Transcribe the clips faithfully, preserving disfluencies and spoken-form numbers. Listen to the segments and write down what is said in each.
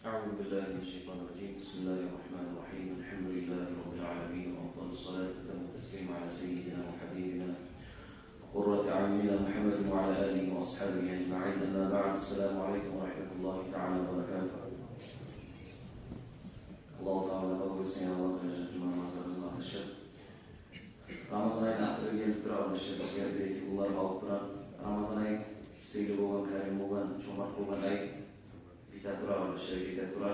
أعوذ بالله من الشيطان الرجيم. بسم الله الرحمن الرحيم. الحمد لله رب العالمين، وأفضل الصلاة وأتم التسليم على سيدنا وحبيبنا وقرة أعيننا محمد وعلى آله وأصحابه أجمعين. أما بعد، السلام عليكم ورحمة الله تعالى وبركاته. Аллагьу Таала къабул этсин, Аллагь, жума намазларын, къардашлар. Рамазан айны ахыры гелип тура, къардашлар, бизге бир-эки гюнлер къалып тура. Рамазан ай сыйлы болгъан, карим болгъан, чомарт болгъан ай. Гете тура, къардашлар, гете тура.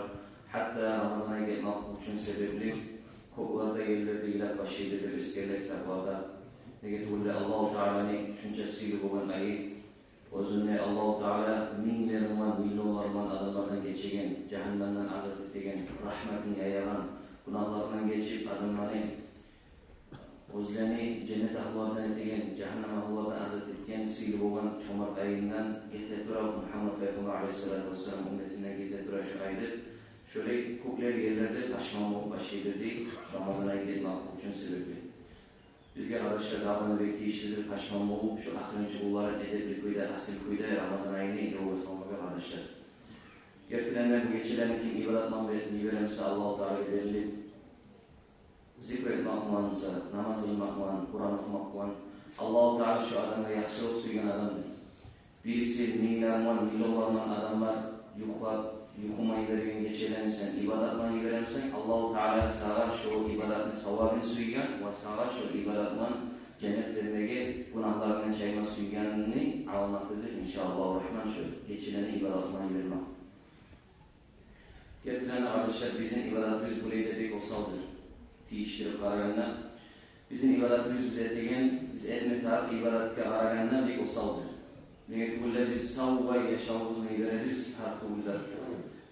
Гьатта Рамазан ай гетмек учун себепли кёклерде, ерлерде йылап башлайды деп эсгериле китапларда. Неге тюгюл де Аллагьу Тааланы шунча сыйлы болгъан айы, оьзюнде Аллагьу Таала минглер булан, миллионлар булан адамлардан гечеген, жагьаннемден азат этеген, рагьматын яягъан, гюнагьларындан гечип, адамланы оьзлени женнет агьлулардан этеген, жагьаннам агьлулардан азат этген сыйлы болгъан чомарт айындан гете тура, Мугьаммат пайхаммар алейгьиссалату вассалам умметинден гете тура шу ай деп, шолай кёклер, ерлер де пашман болуп башлайды дей, шу Рамазан ай гетмек учун себепли. Бизге, къардашлар, дагъы да бек тийишлидир пашман болуп, шу ахырынчы гюнлерин эдепли кюйде, асил кюйде Рамазан айны ёлгъа салмагъа, къардашлар. Гертиден де, бу гечелени ким ибадат булан йибере буса, Аллагьу Таалагъа берилип, зикр этмек булан буса, намаз къылмакъ булан, Къуран охумакъ булан, Аллагьу Таала шу адамгъа яхшылыкъ сюйген адамдыр. Бириси минглер булан, миллионлар булан адамлар юхлап, юхумай берген гечелени сен ибадат булан йибере бусанг, Аллагьу Таала сагъа шо ибадатны савабын сюйген ва сагъа шо ибадат булан женнет бермеге, гюнагьларынгны чайма сюйгенини аламатыдыр, иншааллагьу рагьман, шо гечелени ибадат булан йибермек. Гертиден де, къардашлар, бизин ибадатыбыз булай да бек осалдыр. Тийиштирип къарагъанда, бизин ибадатыбыз, биз этеген, биз этме тарыкъ ибадатгъа къарагъанда бек осалдыр. Неге тюгюл де биз сав яшавубузну йиберебиз гьар тюрлю затгъа.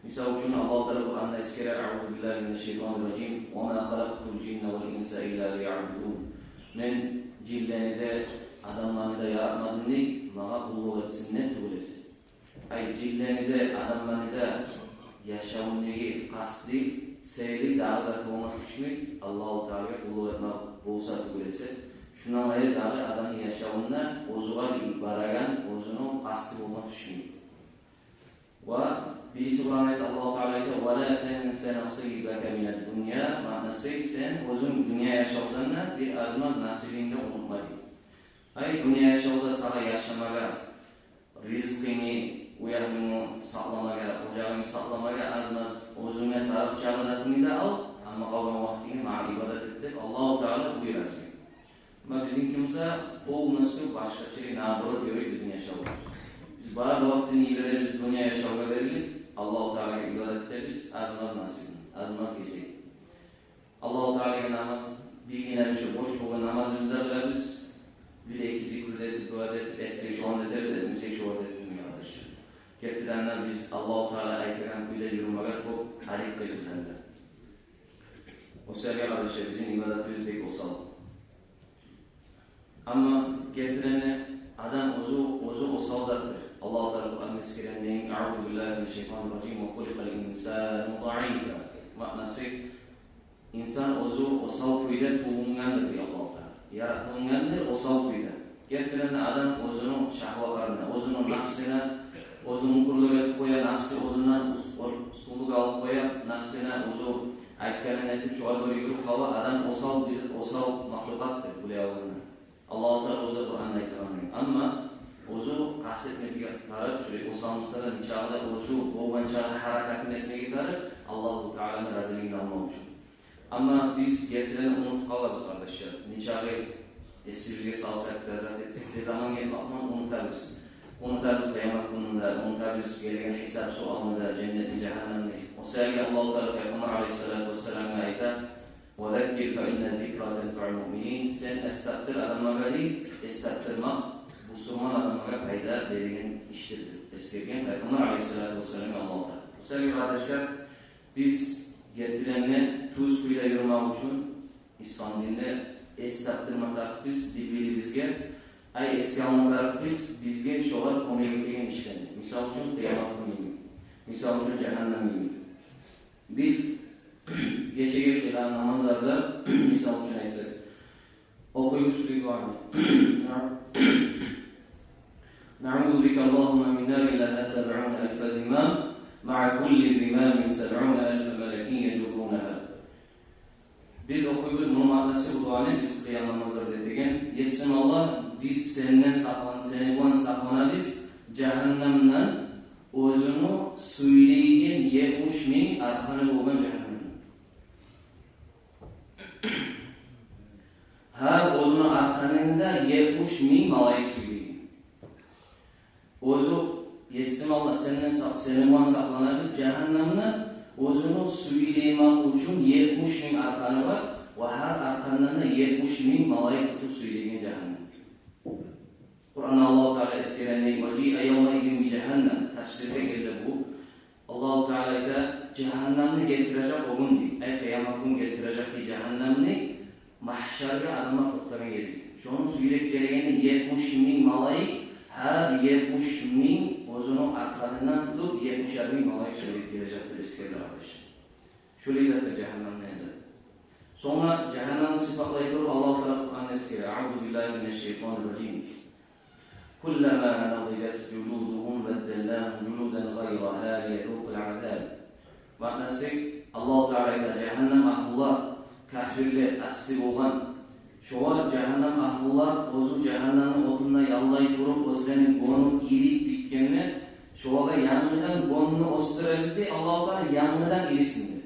Мисал учун, Аллагьу Таала Къуранда эсгере: «Аъузу биллагьи минаш-шайтанир-ражим. Ва ма халакътул-жинна вал-инса илла лиягъбудун». Мен жинлени де, адамланы да яратмадым дей, магъа къуллукъ этсин деп тюгюл эсе. Ай, жинлени де, адамланы да яшавундагъы къасты, цели, дагъы заты болма тюшмей, Аллагьу Таалагъа къуллукъ этмек болса тюгюл эсе. Шундан къайры дагъы адамны яшавунда оьзюне барагъан, оьзюню къасты болма тюшмей. Ва бириси Къуранда Аллагьу Таала айта: «Ва ла танса насибака минад-дунья». Маънасы, сен оьзюнг дюнья яшавдан да бир аз-маз насибингни унутма дей. Ай, дюнья яшавда сагъа яшамагъа, ризкъынгны, уьягьлюнгню сакъламагъа, ожагъынгны сакъламагъа аз-маз оьзюнге тарыкъ чакъы затынгны да ал, амма къалгъан вакътингни магъа ибадат эт деп, Аллагьу Таала буюра бизге. Амма бизинки буса полностью башгъача, наоборот, ёрай бизин яшавубуз. Биз бары вакътини йиберебиз дюнья яшавгъа берилип, Аллагьу Таалагъа ибадат этебиз аз-маз насибин, аз-маз гесегин. Аллагьу Таалагъа намаз, биргине шу борч болгъан намазыбызны да къылабыз. Бир-эки зикру да этип, дуа да этип, этсек, шоланы да этебиз, этмесек, шоланы да этмейбиз, къардашлар. Гертиден де, биз Аллагьу Таала айтагъан кюйде юрюмеге кёп тарыкъ бизлерде. О саялы, къардашлар, бизин ибадатыбыз бек осал. Амма гертиден де адам оьзю, оьзю осал затдыр. Аллагьу Таала Къуранда эсгерегенде: «Аъузу биллагьи минаш-шайтанир-ражим. Ва хуликъал-инсану даифа». Маънасы, инсан оьзю осал кюйде тувулгъандыр дей Аллагьу Таала. Яратылгъандыр осал кюйде. Гертиден де, адам оьзюню шагьватларына, оьзюню нафсына, оьзю мюкюрлюк этип къоя, нафсы оьзюнден ус-, ор-, уьстюнлюк алып къоя, нафсына оьзю айтгъанын этип, шогъар гёре юрюп къала, адам осал бир, осал махлукъатдыр булай алгъанда. Аллагьу Таала оьзю Къуранда айтагъандай. Амма оьзю къаст этмеге тарыкъ, шолай осал буса да, нечакъы да оьзю болгъан чакъы гьаракатын этмеге тарыкъ, Аллагьу Тааланы разилигин алмакъ учун. Амма биз гертиден де унутуп къалабыз, къардашлар. Нечакъы эсибизге салсакъ да, зат этсек де, заман гетмек булан унутабыз. Унутабыз къыямат гюнюн де, унутабыз гелеген гьисап-суалны да, женнетни, жагьаннемни. О саялы Аллагьу Таала Пайхаммар алейгьиссалату вассаламгъа айта: «Ва заккир фа инна-з-зикра танфаъул-муъминин». Сен эс тапдыр адамлагъа дей, эс тапдырмакъ бусурман адамлагъа пайда береген ишдир деп эсгерген Пайхаммар алейгьиссалату вассаламгъа Аллагьу Таала. О саялы, къардашлар, биз гертиден де тюз кюйде юрюмек учун ислам динде эс тапдырма тарыкъбыз бир-бирибизге, ай, эсге алма тарыкъбыз бизге шогъар кёмек этеген ишлени. Мисал учун, къыямат гюню, мисал учун, жагьаннем гюню. Биз гечеге къылагъан намазларда, мисал учун айтсакъ, охуйбуз шу дуаны: «Наъузу бика, Аллагьумма, мин нарин лагьа сабъуна алфа зимам, مع كل زمام سبعون ألف ملك يجرونها. Биз охуйбуз, муну маънасы бу дуаны биз къыям намазларда этеген: «Есим Аллагь, биз сенден сакълан-, сени булан сакъланабыз жагьаннамдан, оьзюню сюйрейген етмиш минг аркъаны болгъан жагьаннамдан». Гьар оьзюню аркъанында етмиш минг малайик сюйрейген. Оьзю, Есим Аллагь, сенден сакъ-, сени булан сакъланабыз жагьаннамдан, оьзюню сюйреймек учун етмиш минг аркъаны бар, ва гьар аркъандан да етмиш минг малайик тутуп сюйрейген жагьаннам. Къуранда Аллагьу Таала эсгерегенде: «وجيء يومئذ بجهنم», тафсирде гелди бу. Аллагьу Таала айта, жагьаннамны гелтирежек о гюн дей. Ай, къыямат гюн гелтирежек дей жагьаннамны, магьшаргъа адамлар токътагъан ерге. Шону сюйреп гелегенде етмиш минг малайик, гьар етмиш минг оьзюню аркъанындан тутуп, етмишер минг малайик сюйреп гележек деп эсгериле, къардашлар. Шолай затдыр жагьаннам деген зат. Сонг да жагьаннамны сыпатлай туруп Аллагьу Таала Къуранда эсгере: أعوذ بالله من الشيطان الرجيم. كلما نضجت جلودهم بدلناهم جلودا غيرها ليذوقوا العذاب. Маънасы, Аллагьу Таала айта, жагьаннам агьлулар, капирлер, асси болгъан, шолар, жагьаннам агьлулар, оьзю жагьаннамны отунда яллай туруп, оьзлени гёню ирип битгенде, шолагъа янгыдан гёнюн оьсдюребиз дей Аллагьу Таала, янгыдан ирисин деп.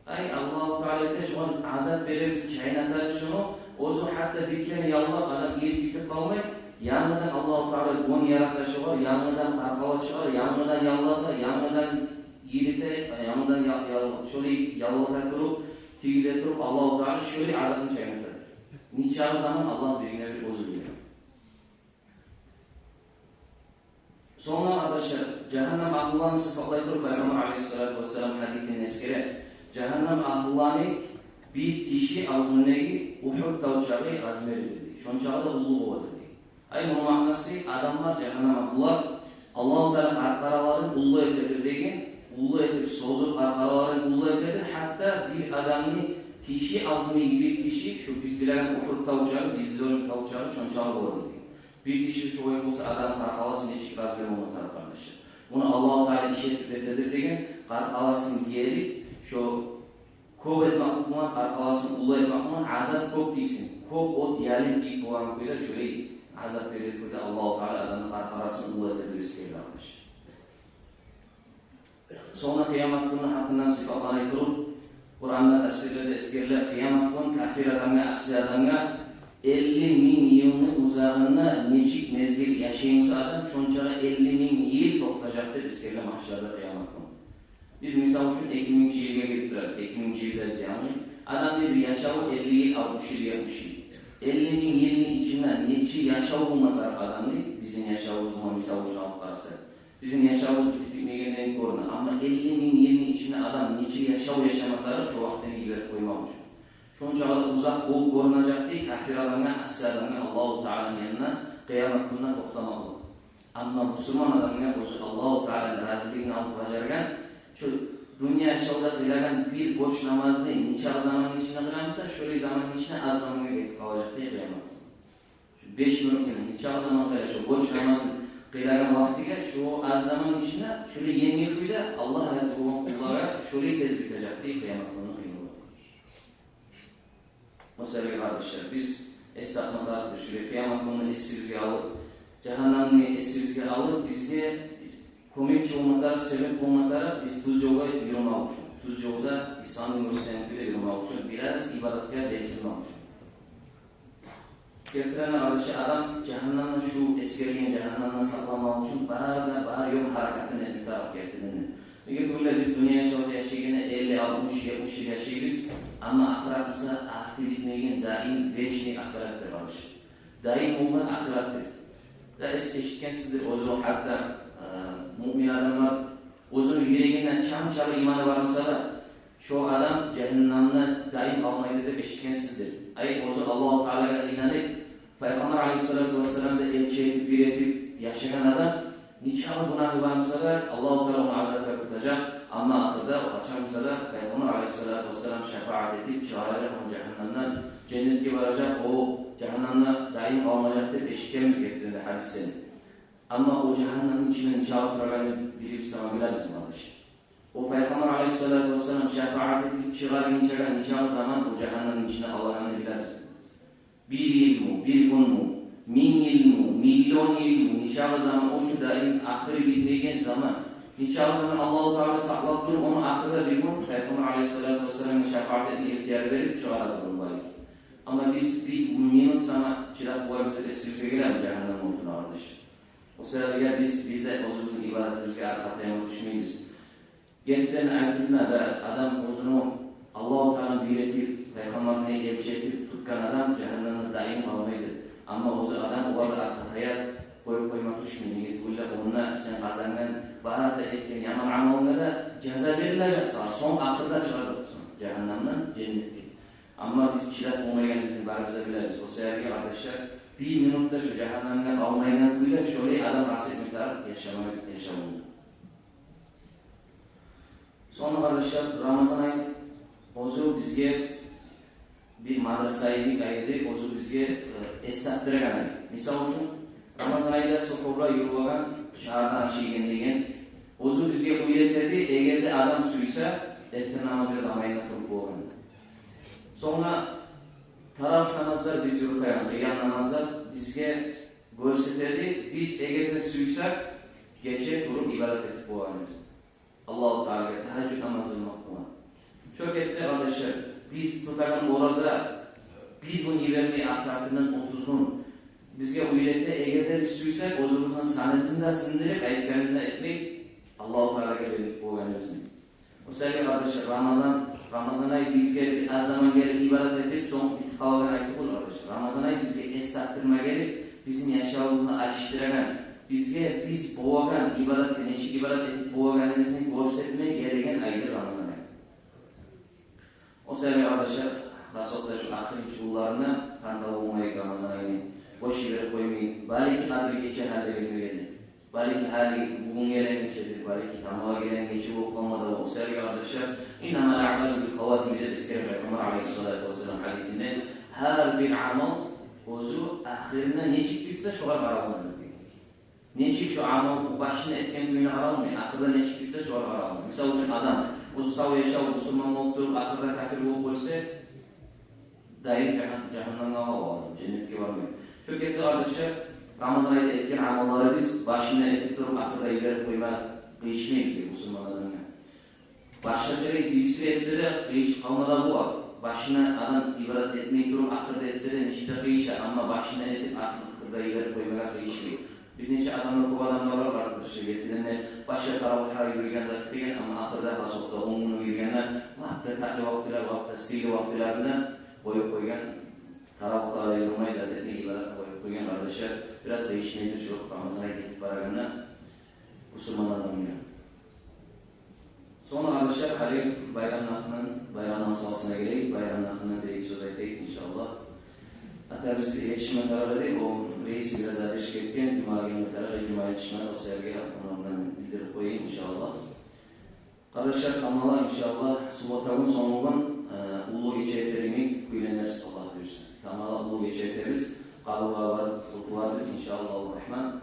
Ай, Аллагьу Таала айта, шогъар азап беребиз, чайнатабыз шону. Оьзю гьатта бир керен яллап, адам ирип битип къалмай, янгыдан Аллагьу Таала гён ярата шогъар, янгыдан къаркъара чыгъара, янгыдан яллата, янгыдан ирите, янгыдан я-, ял-, шолай яллата туруп, тийгизе туруп, Аллагьу Таала шолай азапны чайнатады. Нечакъы заман, Аллагь биргине бир оьзю биле. Сонг да, къардашлар, жагьаннам агьлуланы сыпатлай туруп, Пайхаммар алейгьиссалату вассалам гьадисинде эсгере: жагьаннам агьлуланы бир тиши авзундагъы Угьуд тав чакъы размеридир дей. Шончакъы да уллу боладыр дей. Ай, муну маънасы, адамлар, жагьаннам агьлулар, Аллагьу Таала къаркъараларын уллу этедир деген, уллу этип созуп, къаркъараларын уллу этедир, гьатта бир адамны тиши авзундагъы бир тиши, шу биз билеген Угьуд тав чакъы, биз билеген тав чакъы, шончакъы боладыр дей. Бир тиши шолай болса, адам къаркъарасы нечик размер болма тарыкъ, къардашлар. Муну Аллагьу Таала иш этип этедир деген, къаркъарасын герип, шо кёп этмек булан, къаркъарасын уллу этмек булан азап кёп тийсин. Кёп от ялын тийип болагъан кюйде шолай азап берер кюйде Аллагьу Таала адамны къаркъарасын уллу этедир, эсгериле, къардашлар. Сонг да къыямат гюнню гьакъындан сыпатлай туруп, Къуранда, тафсирлерде эсгериле, къыямат гюн капир адамгъа, асси адамгъа элли минг йылны узагъында нечик мезгил яшай буса адам, шончакъы элли минг йыл токътажакъ деп эсгериле магьшарда къыямат гюн. Биз, мисал учун, эки мингинчи йылгъа гирип турабыз, эки мингинчи йылда биз, яни, адамны бир яшаву элли йыл, алтмыш йыл, етмиш йыл. Элли минг йылны ичинде нече яшав болма тарыкъ адамны, бизин яшавубуз булан, мисал учун, алып къарасакъ. Бизин яшавубуз битип битмегендей гёрюне. Амма элли минг йылны ичинде адам нече яшав яшама тарыкъ, шо вакътини йиберип къоймакъ учун. Шончакъы да узакъ болуп гёрюнежек дей капир адамгъа, асси адамгъа Аллагьу Тааланы янында къыямат гюнде токътамакълыкъ. Амма бусурман адамгъа, оьзю Аллагьу Тааланы разилигин алып бажаргъан, шо дюнья яшавда къылагъан бир борч намазны нечакъы заманны ичинде къыла буса, шолай заманны ичинде аз замангъа гетип къалажакъ дей къыямат гюн. Беш минут йимик, нечакъы заман къала шо борч намазны къылагъан вакътиге, шо аз заманны ичинде шолай енгил кюйде Аллагь рази болгъан къуллагъа шолай тез битежек дей къыямат гюнню къыйынлыгъы. Масала, къардашлар, биз эс тапма тарыкъбыз шолай къыямат гюнню эсибизге алып, жагьаннамны эсибизге алып, бизге кёмекчи болма тарыкъ, себеп болма тарыкъ биз тюз ёлгъа юрюмек учун, тюз ёлда, Исламны гёрсетген кюйде юрюмек учун, бираз ибадатгъа белсенмек учун. Гертиден де, къардашлар, адам жагьаннамдан, шу эсгерилген жагьаннамдан сакъланмакъ учун бар да бар ёкъ гьаракатын этме тарыкъ гертиден де. Неге тюгюл де биз дюнья яшавда яшайгъанда элли, алтмыш, етмиш йыл яшайбыз, амма ахырат буса арты битмейген, даим, вечный ахыратдыр, къардашлар. Даим болгъан ахыратдыр. Да эс-, эшитгенсиздир, оьзю гьатта, э, муъмин адамлар оьзюню юрегинде чанчагъы иманы бар буса да, шо адам жагьаннамда даим къалмайды деп эшитгенсиздир. Ай, оьзю Аллагьу Таалагъа инанып, Пайхаммар алейгьиссалату вассаламны да элчи этип, бир этип яшагъан адам, нечакъы гюнагьы бар буса да, Аллагьу Таала ону азапдан къутажакъ. Амма ахырда, о къачан буса да, Пайхаммар алейгьиссалату вассалам шапаат этип чыгъаражакъ ону жагьаннамдан, женнетге баражакъ, о жагьаннамда даим къалмажакъ деп эшитгенбиз гертиден де гьадислени. Амма о жагьаннамны ичинде нечакъы турагъанын бирибиз де билебиз, къардаш. О Пайхаммар алайгьиссалату вассалам шафагьат этип чыгъаргъынчагъа нечакъы заман о жагьаннамны ичинде къалагъанын билебиз. Бир йылму, бир гюнмю, минг йылму, миллион йылму, нечакъы заман, о чу даим ахыры битмейген заман. Нечакъы заман Аллагьу Таала сакълап туруп, ону ахырда бир гюн Пайхаммар алайгьиссалату вассаламгъа шафагьат этме ихтияр берип чыгъара тургъан бары. Амма биз бир минут сама чыдап боларбыз деп эсибизге гелеми жагьаннам отуна, къардаш? О саялы биз бир де оьзюбюзню ибадатыбызгъа аркъа таяма тюшмейбиз. Гертиден айтылгъанда, адам оьзюню Аллагьу Тааланы бир этип, Пайхаммарны элчи этип тутгъан адам жагьаннамда даим къалмайды. Амма оьзю адам огъар да аркъа таяп къоюп къойма тюшмей. Неге тюгюл де, онда сен къазангъан, бары да этген яман амалынга да жаза берилежек сагъа, сонг ахырда чыгъажакъсан жагьаннамдан женнетге. Амма биз чыдап болмайгъаныбызны барыбыз да билебиз. О саялы, къардашлар, бир минут да шо жагьаннамгъа къалмайгъан кюйде шолай адам къаст этме тарыкъ яшама, яшавунда. Сонг, къардашлар, Рамазан ай оьзю бизге бир мадраса йимик ай эди, оьзю бизге, э, эс тапдырагъан ай. Мисал учун, Рамазан айда сухурда юрюлеген, шагьардан аш ийген деген, оьзю бизге уьйретеди, эгер де адам сюйсе, эртен намазгъа заманында туруп болгъанны. Сонг таравигь намазлар, биз юрютеген къыям намазлар бизге гёрсетеди, биз эгер де сюйсек, гече туруп ибадат этип болгъаныбызны. Аллагьу Таалагъа тагьажжуд намаз къылмакъ булан. Шо кепде, къардашлар, биз тутагъан ораза бир гюн йибермей, арт-артындан отуз гюн бизге уьйрете, эгер де биз сюйсек, оьзюбюзню саныбызны да сындырып, айтгъанын да этмей, Аллагьу Таалагъа берип болгъаныбызны. О саялы, къардашлар, Рамазан, Рамазан ай бизге бир аз заман гелип ибадат этип, сонг битип къалагъан ай тюгюл, къардашлар. Рамазан ай бизге эс тапдырма гелип, бизин яшавубузну алышдырагъан, бизге биз болагъан ибадатгъа нечик ибадат этип болагъаныбызны гёрсетме гелеген айдыр Рамазан ай. О саялы, къардашлар, хасокъда шу ахырынчы гюнлеринде тантала болмайыкъ Рамазан айны, бош йиберип къоймайыкъ. Балики, Къадир гече гьали де гелмегенди. Балики, гьали бугюн гелеген гечедир, балики, тамала гелеген гече болуп къалма да болур. О саялы, къардашлар, «Иннамал аъмалу бил хаватим» деп эсгере Пайхаммар алайгьиссалату вассалам гьадисинде, гьар бир амал оьзю ахырына нечик битсе, шогъар къаравланыр деген. Нечик шо амал башында этген кюйюне къаравланмай, ахырда нечик битсе, шогъар къаравланыр. Мисал учун, адам оьзю сав яшав, бусурман болуп туруп, ахырда капир болуп оьлсе, даим жагьан-, жагьаннамгъа къала, женнетге бармай. Шо кепде, къардашлар, Рамазан айда этген амалларыбыз башында этип туруп, ахырда йиберип къойма къыйышмай бизге, бусурман адамгъа. Башгъача бириси этсе де, къыйышып къалма да бола. Башында адам ибадат этмей туруп, ахырда этсе де, нечик де къыйыша, амма башында этип, ахырда йиберип къоймагъа къыйышмай. Бир нече адамлар, кёп адамлар бар, къардашлар, гертиден де, башда таравигьге юрюйген зат этеген, амма ахырда, хасокъда он гюнню юрюйгенде, лап да татли вакътилер, лап да сыйлы вакътилеринде къоюп къойгъан, таравигьге юрюмей, зат этмей, ибадатны къоюп къойгъан, къардашлар, бираз да ишмейди шо Рамазан ай гетип барагъанда бусурман адамгъа. Сонг, къардашлар, гьали байрамны гьакъындан, байрамны масъаласына гелейик. Байрамны гьакъындан бир-эки сёз айтайыкъ, иншааллагь. Атабыз етишме тарыкъ эди, о рейси бираз геч гетген, жума гюнге тарыкъ, жума етишмеди, о саялы ону ондан билдирип къояйым, иншааллагь. Къардашлар, тамала, иншааллагь, суббота гюн, сонгугюн, э, уллу гече этер йимик кюйленерсиз, Аллагь буюрса. Тамала уллу гече этербиз, къабургъа барып къутуларбыз, иншааллагьу рагьман.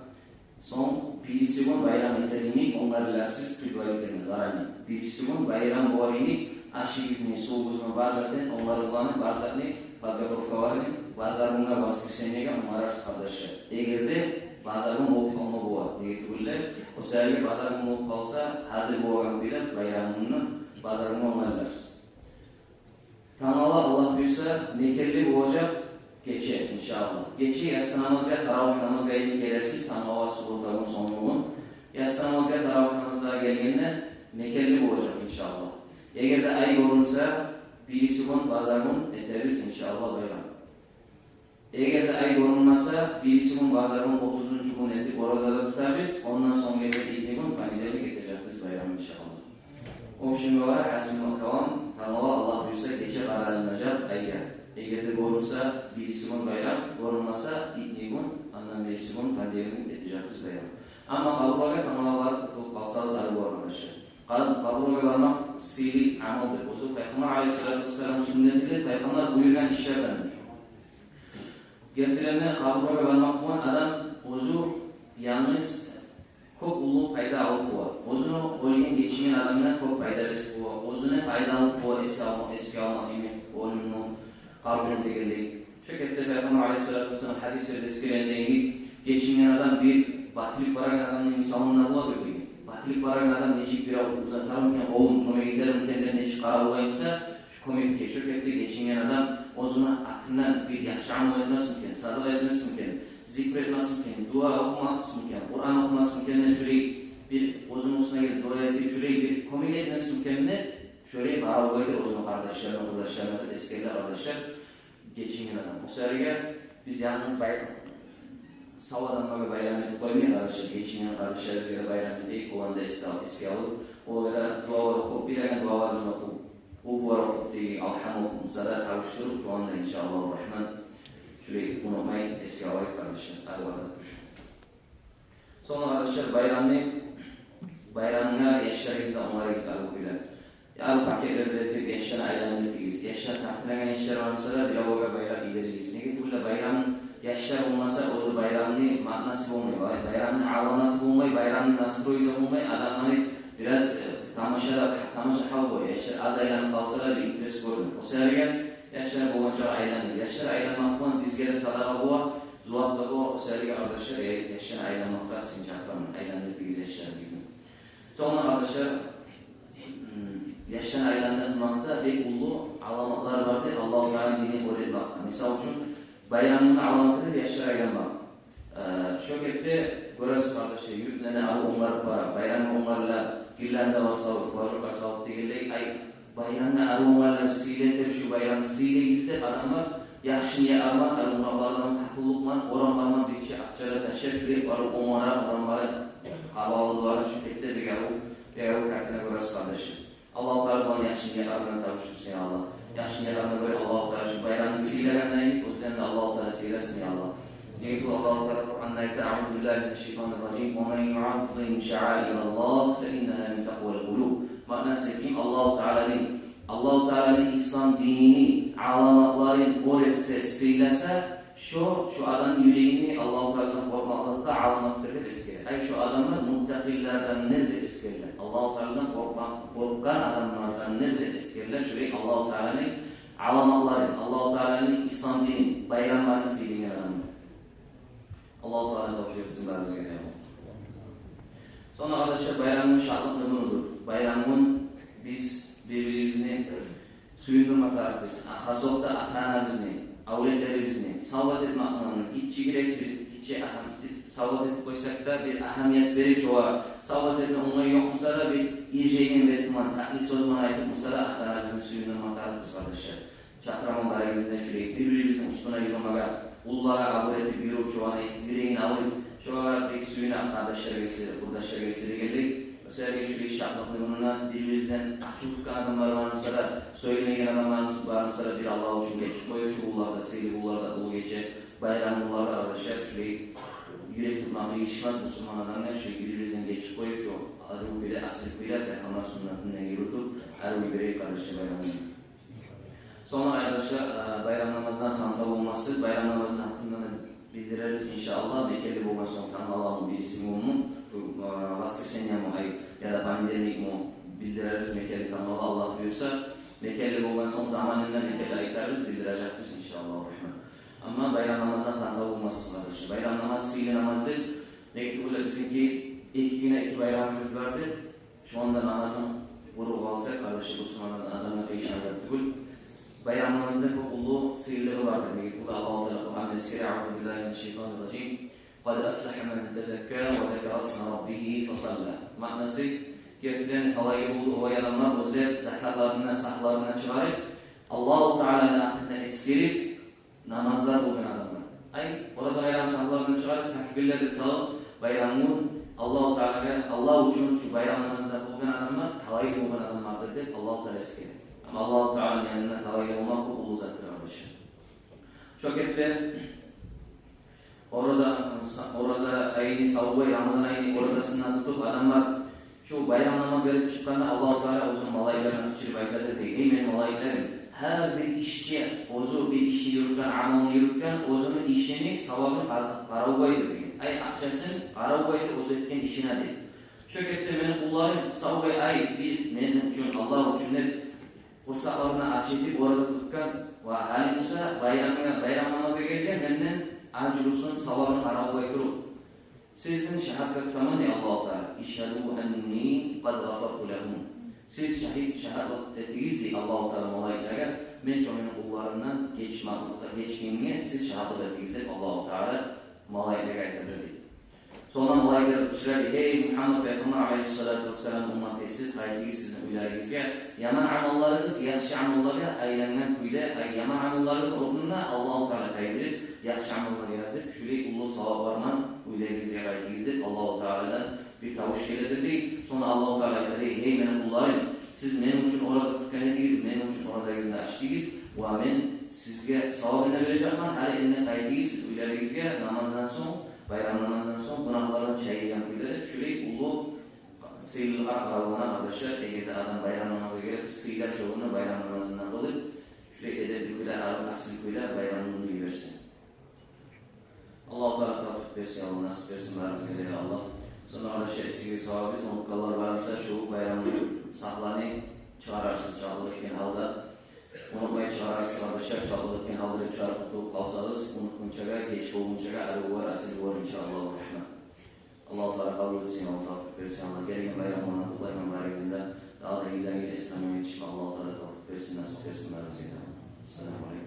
Сонг бириси гюн байрам этер йимик онгарыларсыз, предварительно, заранее. Бириси гюн байрам болар йимик ашыгъызны, сувугъузну, бар затны онгарылгъанын, бар затны подготовкаларын базар гюнге, воскресеньеге онгарарсыз, къардашлар. Эгер де базар гюн болуп къалма бола, неге тюгюл де, о саялы базар гюн болуп къалса, гьазир болагъан кюйде байрам гюнню базар гюн онгарыларсыз. Тамала, Аллагь буюрса, мекенли болажакъ гече, иншааллагь. Гече яссы намазгъа, таравигь намазгъа йимик гелерсиз, тамала, суббота гюн, сонгугюн. Яссы намазгъа, таравигь намазгъа гелгенде мекенли болажакъ, иншааллагь. Эгер де ай гёрюнсе, бириси гюн базар гюн этербиз, иншааллагь, байрам. Эгер де ай гёрюнмесе, бириси гюн базар гюн, отузунчу гюн этип ораза да тутарбыз, ондан сонг гелген итни гюн, понедельник, этежекбиз байрам, иншааллагь. В общем говоря, гьасили калам, тамала, Аллагь буюрса, гече къаралынажакъ айгъа. Эгер де гёрюнсе, бириси гюн байрам, гёрюнмесе, итни гюн, ондан бириси гюн, понедельник, этежекбиз байрам. Амма къабурлагъа тамала барып къутулуп къалсагъыз, зарыл болар, къардашлар. Къаб-, къабурлагъа бармакъ сыйлы амалдыр. Оьзю Пайхаммар алайгьиссалату вассалам сюннети де, Пайхаммар буюргъан ишлерден. Гертилей де, къабурлагъа бармакъ булан адам оьзю янгыз кёп уллу пайда алып бола. Оьзюню оьлген, гечинген адамдан кёп пайда алып бола. Оьзюне пайда алып бола, эсге ал-, эсге алмакъ, демек, оьлюмню, къабурну дегенлей. Шо кепде Пайхаммар алайгьиссалату вассалам гьадислерде эсгерилгендей, гечинген адам бир батылып барагъан адамны мисалында боладыр деген. Батылып барагъан адам нечик бирев узатармы экен къолун, кёмек этерми экен деп нечик къаравуллай буса, шо кёмекге, шо кепде гечинген адам оьзюню атындан бир яхшы амал этмесми экен, садагъа этмесми экен, зикр этмесми экен, дуа охумасмы экен, Къуран охумасмы экен деп, шолай бир оьзюню уьстюне гелип дуа этип, шолай бир кёмек этмесми экен деп, шолай къаравуллайдыр оьзюню къардашларына, къурдашларына деп эсгериле, къардашлар, гечинген адам. О саялы биз янгыз бай-, сав адамлагъа байрам этип къоймай, къардашлар, гечинген къардашларыбызгъа да байрам этейик, оланы да эсге ал-, эсге алып, олагъа да дуалар охуп, билеген дуаларыбызны охуп, къулгьу охуп, дей, алгьам охуп, мисал да, тавушдуруп, шоланы да, иншааллагьу рагьман, шолай унутмай эсге алайыкъ, къардашлар, арив атап туруп. Сонг, къардашлар, байрамны, байрамгъа яшларыгъызны да онгарыгъыз арив кюйде. Арив пакетлер де этип, яшланы айландыртыгъыз. Яшлар, тартынагъан яшлар бар буса да, бир авулгъа байлап йиберигиз. Неге тюгюл де, байрам, яшлар болмаса, оьзю байрамны маънасы болмай, бай-, байрамны аламаты болмай, байрамны настрою да болмай, адамланы бираз, э, тамаша да, тамаша гьал бола. Яшлар аз айланып къалса да, бир интерес гёрюне. О саялы яшлар болгъанча айланайыкъ. Яшлар айланмакъ булан бизге де садагъа бола, зувап да бола. О саялы, къардашлар, э, яшланы айланмакъгъа сизин чакъыраман, айландыртыгъыз яшларыгъызны. Сонг, къардашлар, м, яшланы айландырмакъда бек уллу аламатлар бар дей Аллагьу Тааланы динин оьр этмекде. Мисал учун, байрамны аламаты деп яшлар айланмакъ. Э, шо кепде гёресиз, къардашлар, юртлени арив онгарып бара, байрамгъа онгарыла, гирлянда бар салып, флажок бар салып дегенлей, ай, байрамны арив онгарып, сыйлы этип, шу байрамны сыйлайбыз деп, адамлар яхшы ният булан, арив онгармакълардан, татывлукъ булан, орамлар булан бирче акъча да ташлап, шулай арив онгара, орамлары, къабалдылары, шу кепде бек арив, бек арив картина гёресиз, къардашлар. Аллагьу Таала буланы яхшы ниятларына тавушдурсун, я Аллагь. Яхшы ниятларына гёре Аллагьу Таала шу байрамны сыйлагъандай, оьзлерин де Аллагьу Таала сыйласын, я Аллагь. Неге тюгюл Аллагьу Таала Къуранда айта: «Аузу биллагьи минаш шайтанир ражим. Ва ман юаззим шааираллагьи фа иннагьа мин такъвал къулуб». Маънасы: ким Аллагьу Тааланы, Аллагьу Тааланы ислам динини аламатларын оьр этсе, сыйласа, шо, шо адамны юрегинде Аллагьу Тааладан къоркъмакълыкъгъа аламатдыр деп эсгере. Ай, шо адамлар муттакъилардандыр деп эсгериле. Аллагьу Тааладан къоркъма-, къоркъгъан адамлардандыр деп эсгериле. Шулай Аллагьу Тааланы аламатлары, Аллагьу Тааланы ислам динин, байрамларын сыйлайгъан адамлар. Аллагьу Таала тавфикъ этсин барыбызгъа да. Сонг, къардашлар, байрам гюн шатлыкъны гюнюдюр. Байрам гюн биз бир-бирибизни сююндюрме тарыкъбыз. Хасокъда ата-анабызны, авлетлерибизни савгъат этмек булан, гиччигирек бир, гиччи агьам-, бир савгъат этип къойсакъ да, бир агьамият берип, шогъар савгъат этме онгай ёкъ буса да, бир иржайгъан бетинден, татли сёз булан айтып буса да, ата-анабызны сююндюрме тарыкъбыз, къардашлар. Чакъыраман барыгъызны да шулай бир-бирибизни уьстюне юрюмеге, уллуланы абур этип юрюп, шоланы юрегин алып, шолагъа бек сююне, къардашлар гелсе, къурдашлар гелсе дегенлей. О саялы шулай шатлыкъны гюнюне бир-бирибизден ачув тутгъан адамлар бар буса да, сёйлемейген адамлар бар буса да, бир Аллагь учун гечип къоюп, шу гюнлерде, сыйлы гюнлерде, уллу гече, байрам гюнлерде, къардашлар, шулай юрек тутмакъ къыйышмас мусулман адамгъа, шулай бир-бирибизден гечип къоюп, шу арив кюйде, асил кюйде, Пайхаммар суннатын юрютюп, арив юрюйик, къардашлар, байрамны. Сонг, къардашлар, э, байрам намаздан ханта болмассыз, байрам намазны гьакъында да билдирербиз, иншааллагь. Мекенли болгъан сонг, тангала мы, бирисими, бу, э, воскресенье ми, ай, яда понедельник ми, билдирербиз, мекенли тангала, Аллагь буюрса. Мекенли болгъан сонг, заманында мекенли айтарбыз, билдирежекбиз, иншааллагьу рагьман. Амма байрам намаздан ханта болмассыз, къардашлар. Байрам намаз сыйлы намаздыр. Неге тюгюл де, бизинки эки гюн эки байрамыбыз барды. Шонда намазын къуру къылса, къардашлар, бусурман адамгъа иш азап тюгюл. Байрамыбызны кёп уллу сыйлылыгъы бардыр. Неге тюгюл де, Аллагьу Таала Къуранда эсгере: «Аузу биллагьи минаш шайтанир ражим. Къад афлагьа ман тазакка ва закара исма раббигьи фасалла». Маънасы: гертиден де талайлы болду олай адамлар, оьзлер закатларын да, сагьларын да чыгъарып, Аллагьу Тааланы атын да эсгерип, намазлар къылгъан адамлар. Ай, ораза байрам сагьларын чыгъарып, такбирлер де салып, байрам гюн Аллагьу Таалагъа, Аллагь учун шу байрам намазын да къылгъан адамлар талайлы болгъан адамлардыр деп Аллагьу Таала эсгере. Амма Аллагьу Тааланы янында талайлы болмакъ бу уллу затдыр, къардашлар. Шо кепде ораза, ораза айны савлай, Рамазан айны оразасын да тутуп, адамлар шу байрам намаз этип чыкъгъанда, Аллагьу Таала оьзюню малайиклерин къычырып айтадыр дей: «Эй мени малайиклерим, гьар бир ишчи, оьзю бир ишни юрютген, амалны юрютген, оьзюню ишини савабын къаз-, къаравуллайдыр», – деген. ай акъчасын къарав къайтып оьзю этген ишине, дей. Шо кепде мени къулларым савбай ай бир мени учун, Аллагь учун деп, къурсакъларын ач этип ораза тутгъан, ва гьали буса байрамгъа, байрам намазгъа гелген, менден ажрусун, савабын къарав къайтып туруп, сизин шагьатгъа тутаман, дей Аллагьу Таала. Ишгьаду анни къад гъафарту лагьум. Сиз шагьид, шагьатлыкъ этигиз, дей Аллагьу Таала малайиклеге, мен шо мени къулларымдан гечмакълыкъда гечгенге сиз шагьатлыкъ этигиз деп Аллагьу Таала малайиклеге айтады, дей. Сонг малайиклер къычыра, дей: «Гьей Мугьаммад пайхаммар алайгьиссалату вассалам умматы, сиз къайтыгъыз сизин уьйлеригизге. Яман амалларыгъыз яхшы амаллагъа айлангъан кюйде, ай, яман амалларыгъыз орнуна Аллагьу Таала тайдырып, яхшы амаллар язып, шулай уллу савап бар ман, уьйлеригизге къайтыгъыз», — деп Аллагьу Тааладан бир тавуш геледи, дей. Сонг Аллагьу Таала айтады: «Гьей мени къулларым, сиз мен учун ораза тутгъан эдигиз, мен учун оразагъызны ачдыгъыз, ва мен сизге савабын да бережекмен. Гьали энни къайтыгъыз сиз уьйлеригизге намаздан сонг, байрам намаздан сонг, гюнагьлардан чайылгъан кюйде», — деп, шулай уллу сыйлылар къаравуллана, къардашлар. Эгер де адам байрам намазгъа гелип, сыйлап шо гюнню байрам намазын да къылып, шулай эдепли кюйде, арив, асил кюйде байрамын да йиберсин. Аллагьу Таала тавфикъ берсин, Аллагь насип берсин барыбызгъа да, я Аллагь. Сонг да, къардашлар, эсигизге салабыз, унутгъанлар бар буса, шу байрамны сагьланы чыгъарарсыз чалтлыкъ этген гьалда. Унутмай чыгъарарсыз, къардашлар, чалтлыкъ этген гьалда, чыгъарып къутулуп къалсагъыз, унутгъунчагъа, геч болгъунчагъа, арив болар, асил болар, иншааллагьу рагьман. Аллагьу Таала къабул этсин, Аллагь тавфикъ берсин, Аллагь. Гелген байрамлардан къутлайман барыгъызны да. Дагъы да йылдан йыл эсгермеге етишме Аллагьу Таала тавфикъ берсин, насип берсин барыбызгъа да. Ассаламу алейкум.